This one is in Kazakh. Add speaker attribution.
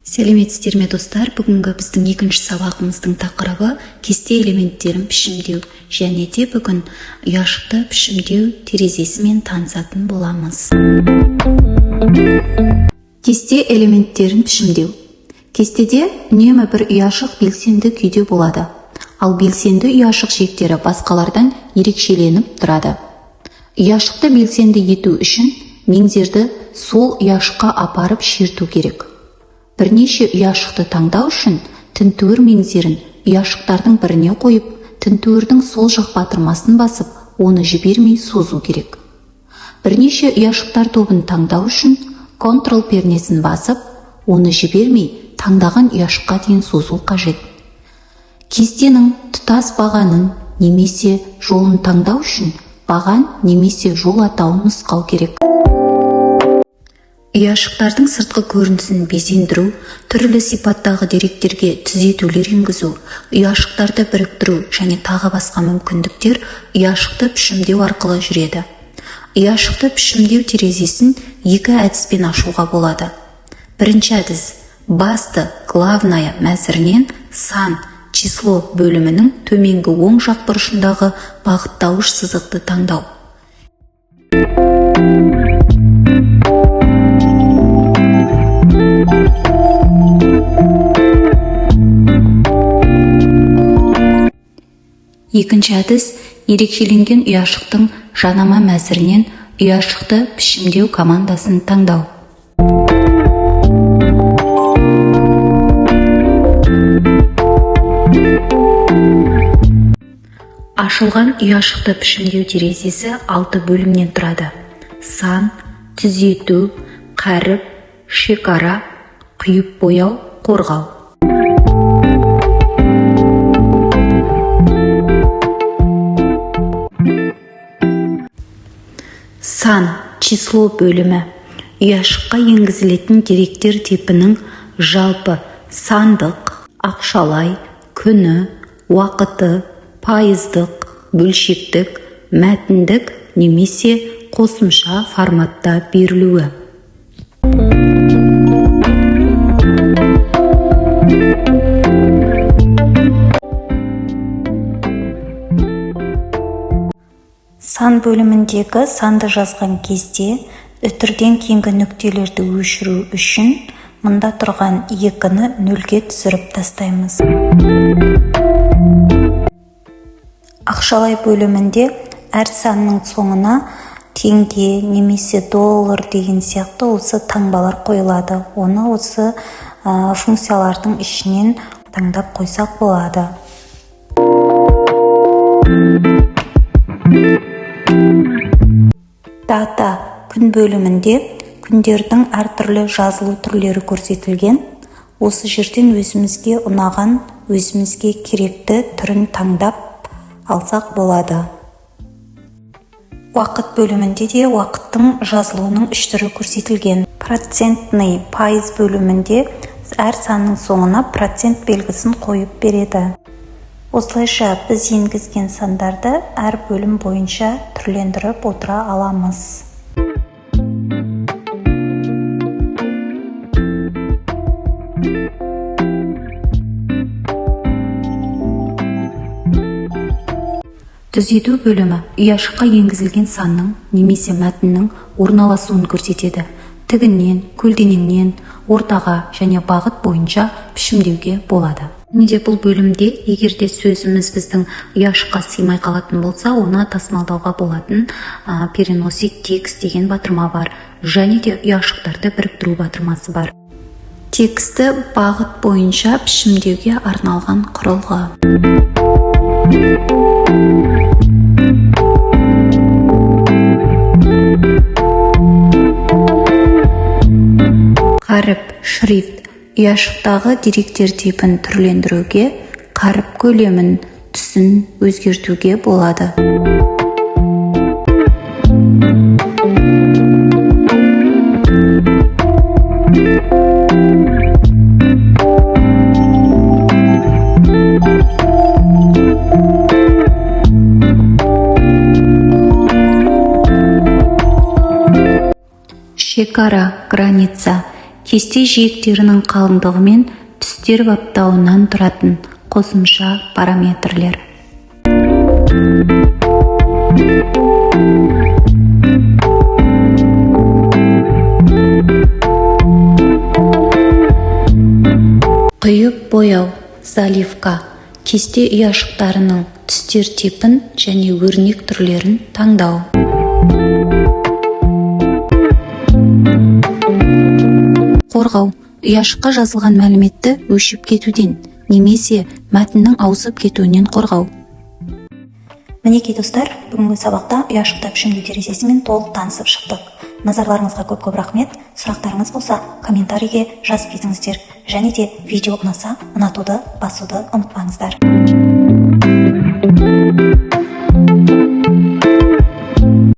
Speaker 1: Сәлеметсіздер ме, достар! Бүгінгі біздің екінші сабағымыздың тақырыбы – кесте элементтерін пішімдеу. Және де бүгін ұяшықты пішімдеу терезесімен танысатын боламыз. Кесте элементтерін пішімдеу. Кестеде үнемі бір ұяшық белсенді күйде болады, ал белсенді ұяшық шектері басқалардан ерекшеленіп тұрады. Ұяшықты белсенді ету үшін меңзерді сол ұяшыққа апарып шерту керек. Бірнеше ұяшықты таңдау үшін тінтуір меңзерін ұяшықтардың біріне қойып, тінтуірдің сол жақ батырмасын басып, оны жібермей созу керек. Бірнеше ұяшықтар тобын таңдау үшін Ctrl пернесін басып, оны жібермей таңдаған ұяшыққа дейін созу қажет. Кестенің тұтас бағанын немесе жолын таңдау үшін баған немесе жол атауын нұсқау керек. Ұяшықтардың сыртқы көрінісін безендіру, түрлі сипаттағы деректерге түзетулер енгізу, ұяшықтарды біріктіру және тағы басқа мүмкіндіктер ұяшықты пішімдеу арқылы жүреді. Ұяшықты пішімдеу терезесін екі әдіспен ашуға болады. Бірінші әдіс: басты, главная мәзірінен сан, число бөлімінің төменгі оң жақ бұрышындағы бағыттауыш сызықты таңдау. Екінші әдіс: ерекшеленген ұяшықтың жанама мәзірінен ұяшықты пішімдеу командасын таңдау. Ашылған ұяшықты пішімдеу терезесі алты бөлімнен тұрады: сан, түзету, қаріп, шекара, құйып бояу, қорғау. Сан, число бөлімі: ұяшыққа енгізілетін деректер типінің жалпы сандық, ақшалай, күні, уақыты, пайыздық, бөлшектік, мәтіндік немесе қосымша форматта берілуі. Сан бөліміндегі санды жазған кезде үтірден кейінгі нүктелерді өшіру үшін мұнда тұрған екіні нөлге түсіріп тастаймыз. Ақшалай бөлімінде әр санның соңына теңге немесе доллар деген сияқты осы таңбалар қойылады. Оны осы функциялардың ішінен таңдап қойсақ болады. Дата, күн бөлімінде күндердің әртүрлі жазылу түрлері көрсетілген. Осы жерден өзімізге ұнаған, өзімізге керекті түрін таңдап алсақ болады. Уақыт бөлімінде де уақыттың жазылуының үш түрі көрсетілген. Процентный, пайыз бөлімінде әр санның соңына процент белгісін қойып береді. Осылайша біз енгізген сандарды әр бөлім бойынша түрлендіріп отыра аламыз. Түзету бөлімі ұяшыққа енгізілген санның немесе мәтіннің орналасуын көрсетеді. Тігінен, көлденеңнен, ортаға және бағыт бойынша пішімдеуге болады. Және де бұл бөлімде егер де сөзіміз біздің ұяшыққа сыймай қалатын болса, оны тасымалдауға болатын «Переносить текст» деген батырма бар. Және де ұяшықтарды біріктіру батырмасы бар. Текстті бағыт бойынша пішімдеуге арналған құрылғы. Қаріп, шрифт: ұяшықтағы деректер типін түрлендіруге, қаріп көлемін, түсін өзгертуге болады. Шекара, граница: Кесте жиектерінің қалыңдығы мен түстер баптауынан тұратын қосымша параметрлер. Құйып бояу, заливка, кесте ұяшықтарының түстер типін және өрнек түрлерін таңдау. Қорғау. Ұяшыққа жазылған мәліметті өшіп кетуден немесе мәтіннің ауысып кетуінен қорғау.
Speaker 2: Мінекей, достар, бүгінгі сабақта ұяшықта пішімдеу терезесімен толық танысып шықтық. Назарларыңызға көп-көп рахмет. Сұрақтарыңыз болса, комментарийге жазып кетіңіздер. Және де видео ұнаса, ұнатуды басуды ұмытпаңыздар.